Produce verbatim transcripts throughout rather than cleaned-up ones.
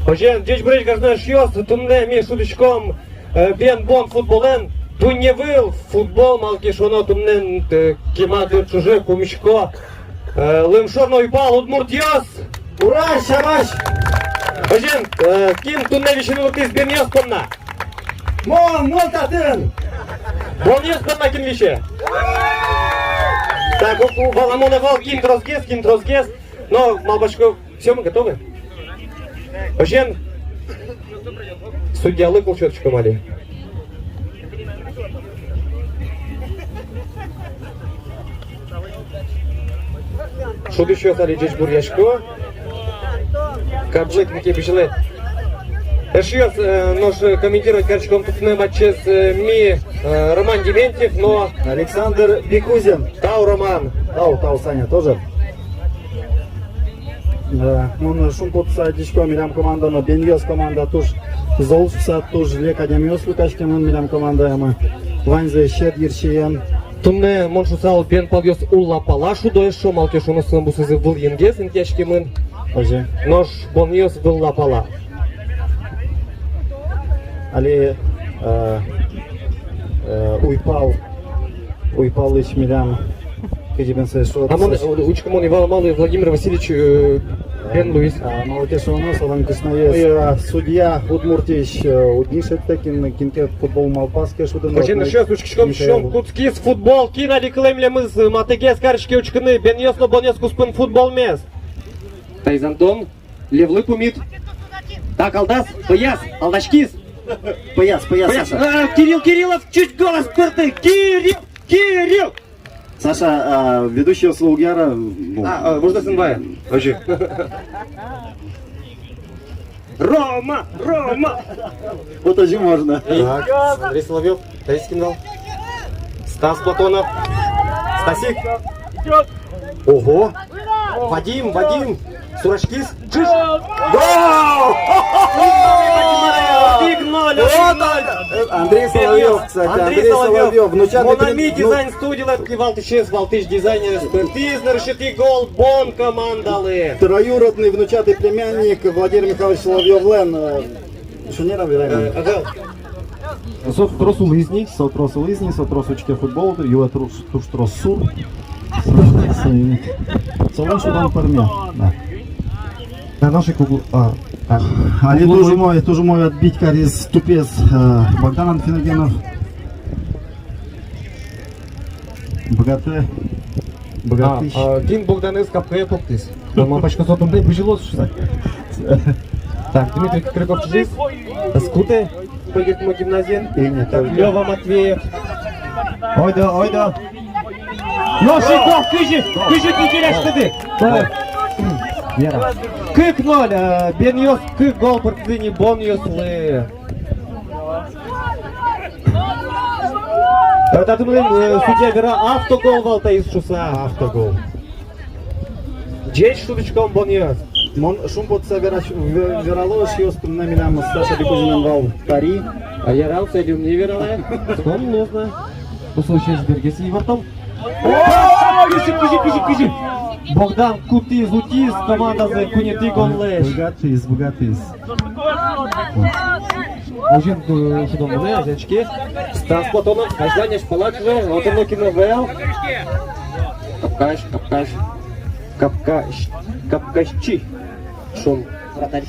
Озьыен, ӟечбуресь, гажано эшъёс, туннэ ми шудӥськом, э, бен бон футболэн, дунне выл футбол, малы ке шуоно туннэ, э, кема дыр ӵоже пумисько, э, лымшор но уйпал удмуртъёс. Ура, сярысь! Озьыен, э, кин туннэ висьыны лыктӥз бенъёс понна? Мон, мон татын! Бонъёс понна кин висе? Так, у, у, валамон ӧвӧл, кин тросгес, кин тросгес. Но малпасько, всё, мы готовы. Озьыен, судьялы кыл сётӥськом али. Шудӥсьёс али ӟечбуръясько. Кабзэк мике бызьылэ. Эшъёс, э, нош, э, комментировать кариськом туннэ матчез, э, ми, э, Роман Дементьев но Александр Бикузин. Тау, Роман. Тау, тау, Саня, тоже. Э, мон шумпотыса адӟисько, милям команда но, бенъёс команда туж зол шуса, туж лек адямиос люкаськемын милям командаямы. Ваньзэ сьӧд йырсиен. Туннэ, мон шуысал, бен палъёс уллапала шудо эшшо, малы ке шуоно соослэн бусызы вылынгес интыяськемын. Озьы. Нош бонъёс выллапала. Али, э, э, уйпал, уйпалысь милям кызьы бен сое шуо. А мон, э, учкы, мон ӧй вала, малы Владимир Васильевич, э, бен луиз. А, малы ке шуоно, солэн кышноез, э, судья Удмуртиысь, э, уд ни шедьтэ, кин, кин ке футбол малпаз ке шудыны. Озьыен, эшъёс, учкиськом, Михаил. Сиён кутскиз футбол, кин али кылэ милемыз, э, матыгес кариське учкыны, бенъёс но бонъёс куспын футболмес. Таиз Антон. Левлы пумит. Так, Алдас, пӧяз, Алдаськиз. Пӧяз, пӧяз, пӧяз. Саша. А, Кирилл Кириллов чуть голос пыртэ. Кирилл, Кирилл. Саша, а, ведущий услуг яра, ну. А, а, можно сын вае? Вообще. Рома, Рома. Вот озьы можно. Так, Андрей Соловьёв. Таиз кин вал? Стас Платонов. Стасик. Ого! Вадим, Вадим! Сураськиз. Чыж! Гол! Один ноль, один ноль. Вот он! Андрей Соловьёв, кстати, Андрей Соловьёв. Внучатый плем-, ну, дизайн студиялэн кивалтӥсез, валтӥсь дизайнер, экспертиз, нырысетӥ гол бон командалы. Троюродный внучатый племянник Владимир Михайлович Соловьёвлэн, э, Шонер-а вераны? Э, ага. Со трос улӥз ни, со трос улӥз ни, со трос учке футбол, юэ трос, туж трос сур. Солэн шудон пӧрме. Да. Да, наши кугу-, а, а, али кугу-, туж умой, туж умой отбить кариз тупез, э, Богдан Анфиногенов. Быгатэ. Быгатӥсь. А, а, кин Богданэз капкае пуктӥз? Мон малпасько, со туннэ бызьылоз шуса. Так, Дмитрий Кокряков чыжиз. Скутэ. Пойдёт мо гимназиен. Так, Лёва Матвеев. Ойдо, ойдо. Нош ик, ох, кызьы, кызьы ик икелэсь кыды. Вера. Кык ноль, э, бенъёс кык гол пыртӥзы ни бонъёслы. Татын мыным, э, судья вера, автогол вал таиз шуса. Автогол. Ӟеч шудӥськом, бонъёс. Мон шумпотыса вера-, ве-, верало, эшъёс, туннэ милям Саша Бикузинэн вал пари. А ярам, сое али ум ни вералэ. Скон луоз на. Бусо учкись, бергес ивортом. О, кызьы, кызьы, кызьы, кызьы. Богдан кутӥз, утӥз командазэ куинетӥ голлэсь. Быгатӥз, быгатӥз. Озьыен, э, шудон мынэ, озьыен учке. Стас Платонов, азьлань азьпала чыжы, отын нокин ӧвӧл. Капкась, капкась, капкась, капкасьчи. Шум. Вратарь.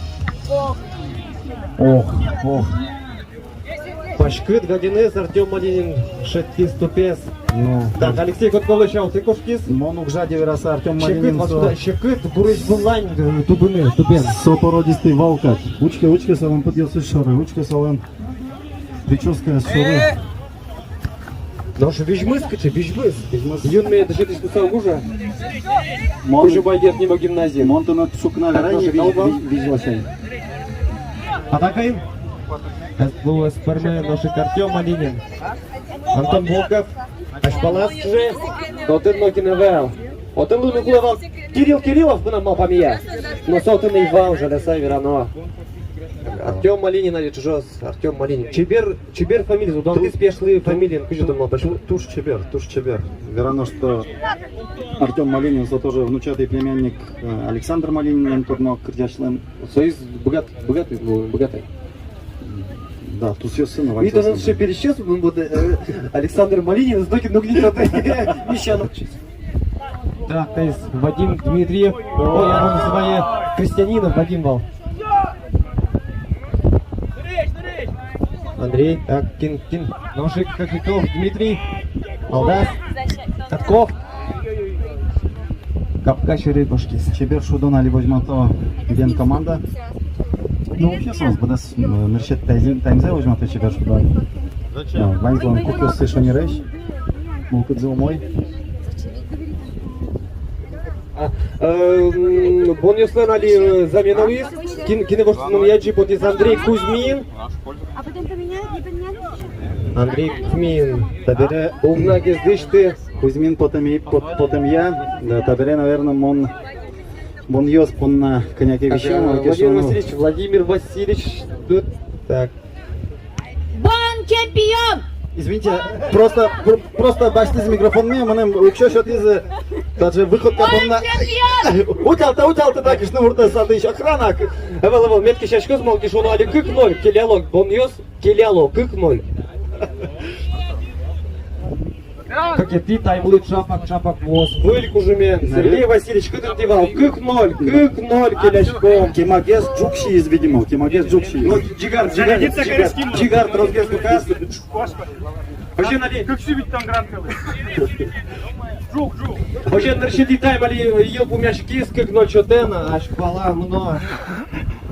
Ох, ох. Паськыт гаденыз Артём Малинин шедьтӥз тупез. Ну, так, Алексей Котковлэсь алтэ кошкиз. Мон уг жаде вераса, Артём Малинин. Секыт, со вот сюда, секыт, гурезь выллань, э, тубыны, тубен. Со породистый вал кадь. Учке, учке, солэн пыдъёсыз шоры, учке, солэн прическаез шоры. Нош визьмыз кыӵе, визьмыз. Визьмыз. Юнме дышетӥсь луыса уг ужа. Мон, Кузебай Герд нимо гимназия. Мон тыныд ӵукна верай ни, визь-, визь-, визь ласянь. Атакаын. Эс-, луэ эспӧрме, нош ик Артём Малинин. Антон Волков. Азьпалаз чыжы. Отын нокин ӧвӧл. Отын луыны кулэ вал Кирилл Кириллов, мынам малпамея. Но со отын ӧй вал, жаляса верано. Артём Малинин али ӵыжоз, Артём Малинин. Чебер, чебер фамилия, удан ту-, спешлы ту-, фамилия, кызьы ту-, тон малпаськод? Туж чебер, туж чебер. Верано, что Артём Малинин, со тоже внучатый племянник, э, Александр Малининлэн, тодмо кырӟасьлэн. Соиз быгат-, быгатый, ну, быгатый. Да, тусъёссы но. Ми тонэн сыӵе пересьёс, мон вот, э, Александр Малинин, сдоки нугни тот, Миша, ну. Так, то есть Вадим Дмитриев, ой, я вам называю Крестьянинов Вадим вал. Андрей, так, кин, кин, Ножик, Кокетов, Дмитрий, Алдас, Катков. Капка сьӧры кошкиз. Чебер шудон али возьмато бен команда. Ну, вообще, соос быдэс, м, нырысетӥ таймзэ возьмато чебер шудон. Зачем? А, ваньзылэн кукъёссы шонересь. Мылкыдзы умой. А, э, м, бонъёслэн али, э, замена луиз. Кин, кинэ воштӥзы, яджи потӥз Андрей Кузьмин. А потом поменяют, не поменяют? Андрей Кузьмин. Табере уг на гес дӥсьты. Кузьмин потэмъя, пот-, потэмъя. Да, табере, наверное, мон бонъёс понна кӧня ке висем. Ага, Владимир Васильевич, Владимир Васильевич, тут, так. Бон чемпион! Извините, просто, пр-, просто басьтӥзы микрофонме, мыным уксё сётӥзы, даже выходка понна. Бон чемпион! Утялты, утялты, так, ишны муртэ сатыш охрана. Ӧвӧл, ӧвӧл, мед кесяськоз, малы ке шуоно али кык ноль, келяло, бонъёс, келяло, кык ноль. Кыкетӥ таймлы ӵапак, ӵапак вуоз выль кужымен. Сергей Васильевич, кытын тӥ вал? Кык ноль, кык ноль, келяськом. Кемагес ӝук сииз, видимо, кемагес ӝук сииз. Ну, ӟигар, ӟигар, ӟигар, ӟигар тросгес луоз. Озьы али. Кык сю витьтон грамм кылы. Ӝук, ӝук. Озьы нырысетӥ тайм али йылпумъяськиз, кык ноль счётэн, азьпала мыно.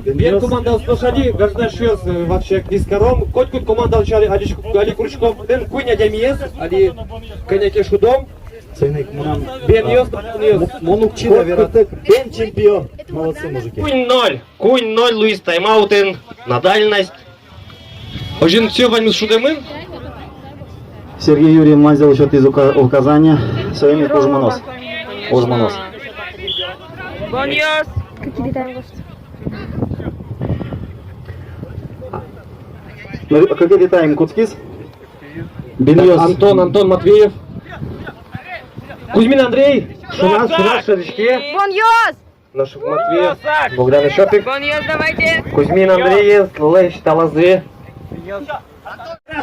Бен командаос нош али, гажано эшъёс, э, вообще вискаром. Котькуд команда али, али, али куриськом. Бен куинь адямиез али кӧня ке шудом. Соин ик мынам, бенъёс, а, бенъёс. Мо-, мон уг чида вераны. Бен чемпион. Молодцы, мужики. Куинь ноль. Куинь ноль луиз тайм-аутэн на дальность. Озьыен, всё, ваньмыз шудэмын. Сергей Юрьев мазьыл сётӥз ука-, указание. Соин ик уж мыноз. Уж мыноз. Бонъёс. Кыкетӥ тайм. Ну, кыкетӥ тайм кутскиз. Бенъёс. Антон, Антон Матвеев. Кузьмин Андрей. Шунас, шунас, шеришке. Бонъёс. Нош Матвеев, Богдан Ищёпик. Бонъёс, давайте. Кузьмин Андреевлэсь талазы.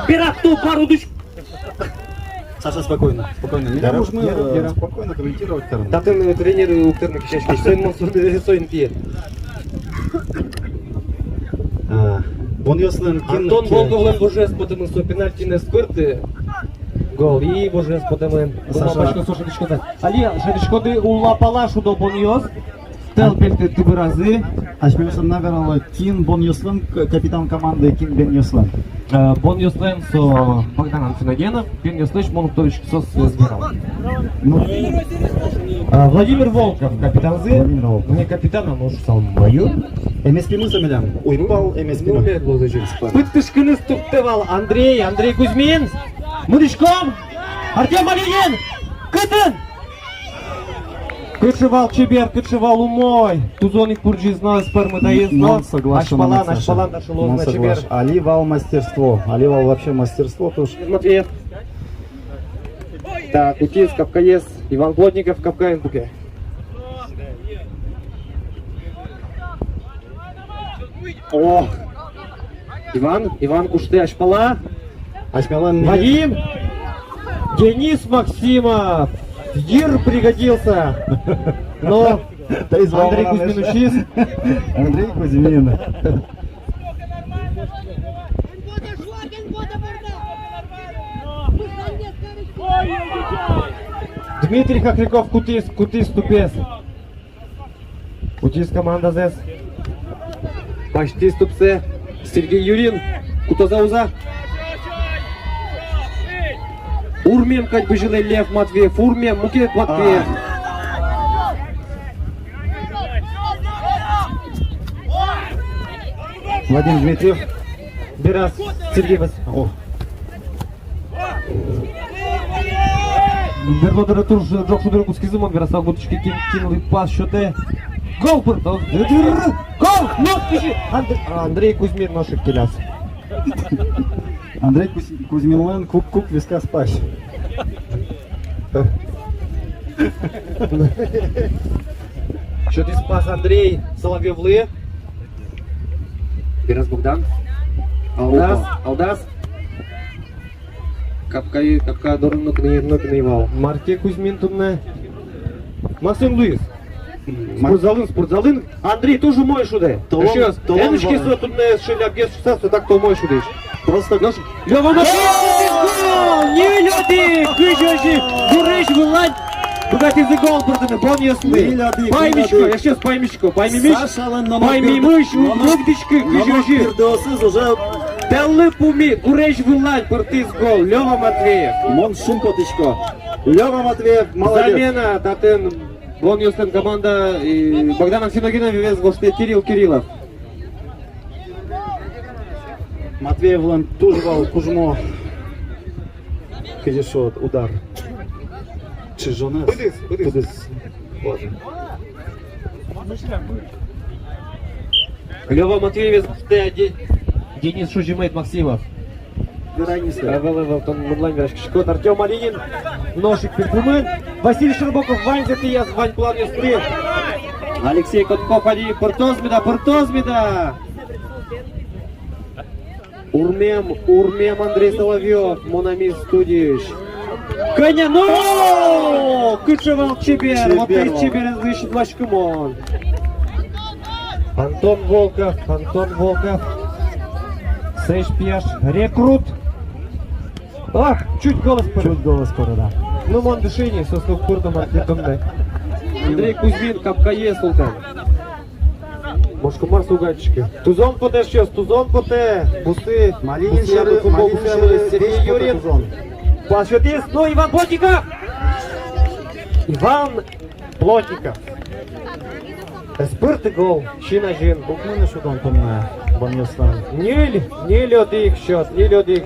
Пират ту пару дыш. Саша, спокойно, спокойно. Нельзя, уж мы, э, спокойно комментировать каром. Татын, э, тренер, э, уг тэрмы кесяське. Соин мон, соин, э, соин тӥ. А, бонъёслэн кин, Антон кин? Волковлэн вожез потэмын, со пенальтиез пыртӥз. Гол, и вожез потэмын. Саша. Бумажка со шедьтӥськоды. Али шедьтӥськоды уллапала шудо бонъёс. Тӧл пельтэ тыбыразы. Асьмеос ӧм на верало, кин бонъёслэн к-, капитан команды, кин бенъёслэн. Э, бонъёслэн со Богдан Анфиногенов, бенъёслэсь мон уг тодӥськы, соос верало. Ну. Э, Владимир Волков, капитанзы. Владимир Волков. Не капитан, а, ну, шуысал, майор. Эмеспимы со милям. Уйпал эмеспимы. Ну, мед луоз озьы. Пыдтӥськыны тубтэ вал Андрей, Андрей Кузьмин. Мынӥськом. Артём Малинин. Кытын? Кыӵе вал чебер, кыӵе вал умой. Тузон ик пурӟиз но, ӧз пӧрмы таиз но. Мон соглаш, азьпалан, азьпалан таӵе луоз на чебер. Али вал мастерство, али вал вообще мастерство, туж. Матвеев. Так, утиз капкаез, Иван Плотников капкаен пуке. О! Иван, Иван куштэ азьпала. Азьпала. Вадим! Денис Максимов! Йыр пригодился! Но Андрей Кузьмин усиз. Андрей Кузьмин. Дмитрий Хохряков кутӥз, кутӥз тупез. Утиз командазэс. Басьтӥз тупсэ Сергей Юрин. Кутоз-а, уз-а? Урмем кадь бызьылэ Лев Матвеев. Урмем, мукет Матвеев. Вадим Дмитриев. Бераз Сергей Вас-, о. Берло дыре туж ӝог шудыны кутскизы, мон верасал, будто кин, кинлы пас сётэ. Гол пыртоз. Гол! Ну, пиши. Андр-, а, Андрей Кузьмин нош ик келяз. Андрей Кузь-, Кузьминлэн кук-кук вискас пась. Сётӥз пас Андрей Соловьёвлы. Бераз Богдан. Алдаз, опа. Алдаз. Капка, капка дорын нокин, нокин ӧй вал. Мар ке Кузьмин туннэ. Мар соин луиз? Спортзалын, спортзалын. Андрей туж умой шудэ. Толон, эшъёс, толон. Эн учке вал. Со туннэ эшшо лябгес шуса, со так-то умой шудӥз. Просто нош Лёва Матвеев! Гол! Ньыль-одӥг! Кызь озьы гурезь вылань быгатӥзы гол пыртыны бонъёслы. Ньыль-одӥг, ньыль-одӥг. Паймисько, эшъёс, паймисько, паймимись. Сашалэн номыр пыр-, паймимись, номыр, уг лыктӥськы, кызь озьы. Пырдыосыз уже. Тэллы пумит, гурезь вылань пыртӥз гол, Лёва Матвеев. Мон шумпотӥсько. Лёва Матвеев, молодец. Замена татын. Бонъёслэн команда, и Богдан Анфиногеновез гожтэ Кирилл Кириллов. Матвеевлэн туж вал кужмо, кызьы шуод, удар. Чыжонэз. Быдэс, быдэс. Быдэс. Ладно. Лёва Матвеевез гожтэ Де-, Денис Шужимейт Максимов. Верай ни сое. Ӧвӧл, ӧвӧл, тон мыным вераськиськод. Артём Малинин нош ик пельпумын. Василий Широбоков ваньзэ тӥяз, вань планъёсты. Алексей Котков али пыртоз меда, пыртоз меда. Урмем, урмем Андрей Соловьёв, мынам ик студиысь. Кӧня, но! Кыӵе вал чебер, вот чебер, и чеберез лэсьтӥськом. Антон Волков, Антон Волков. Сэзь пияш рекрут. Ах, чуть голос пыр-, чуть голос пыр-, да. Ну, мон дыши ни, сослук пырдо мар ке туннэ. Андрей Кузьмин, капкае султан. Мошко мар сугадьчике. Тузон потэ, эшъёс, тузон потэ. Бусы, Малинин бусы, сьӧры, бусы, Малинин бусы, сьӧры, Сергей Юрин. Тузон. Пас сётӥз, но Иван Плотников! Иван Плотников. Эспырты гол, син азьын. Укмыс но шудон туннэ бонъёслэн. Ньыль, ньыль-одӥг счёт, ньыль-одӥг.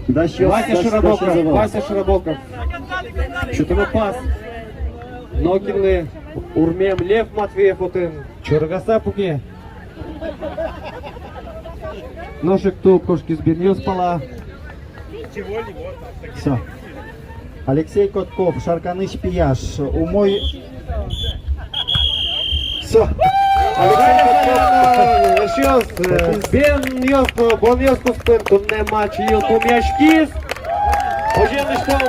Дасьёс, Вася Широбоков, Вася Широбоков. Сётоно пас. Нокинлы, урмем Лев Матвеев отын. Чорыгаса пуке. Нош ик туб кошкиз бенъёс пала. Всё. Алексей Котков, Шарканысь пияш, умой. Всё. Алексей Котков. Эшъёс, э, бенъёс, бонъёс куспын туннэ матч йылпумъяськиз. Озьыен, ыштом.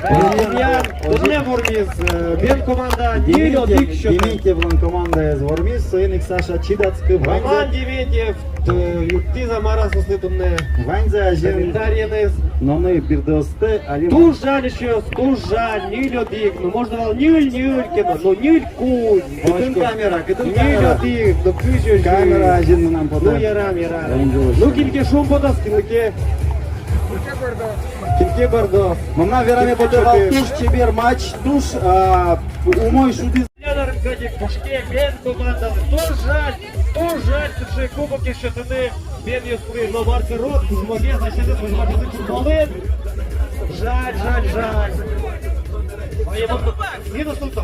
Озьыен, туннэ вормиз, э, бен команда ньыль-одӥг счётэ. Дементьевлэн командаез вормиз, соин ик, Саша, чидатскы, ваньзэ. Роман Дементьев, э, юрттӥз-а, мар-а соослы туннэ. Ваньзэ азьын. Комментариеныз. Но мынам бирдыосты али. Туж жаль, эшъёс, туж жаль, ньыль-одӥг, но можно вал ньыль-ньыль ке но, но ньыль-куинь. Кытын камера, кытын камера? Ньыль-одӥг, но кызь озьы. Камера азьын мынам потэ. Ну, ярам, ярам. Ну, кин ке шумпотоз, кин ке. Кин ке бӧрдоз. Мынам вераме потэ вал туж чебер матч, туж, а, умой шудӥз. Леонард Гадик, пушке, бен командалы. Туж жаль, туж жаль, сыӵе кубокез сётыны бенъёслы, но мар карод, кужмогес, значит, кужмогес кужмолын. Жаль, жаль, жаль. Ой, вот, минус тут.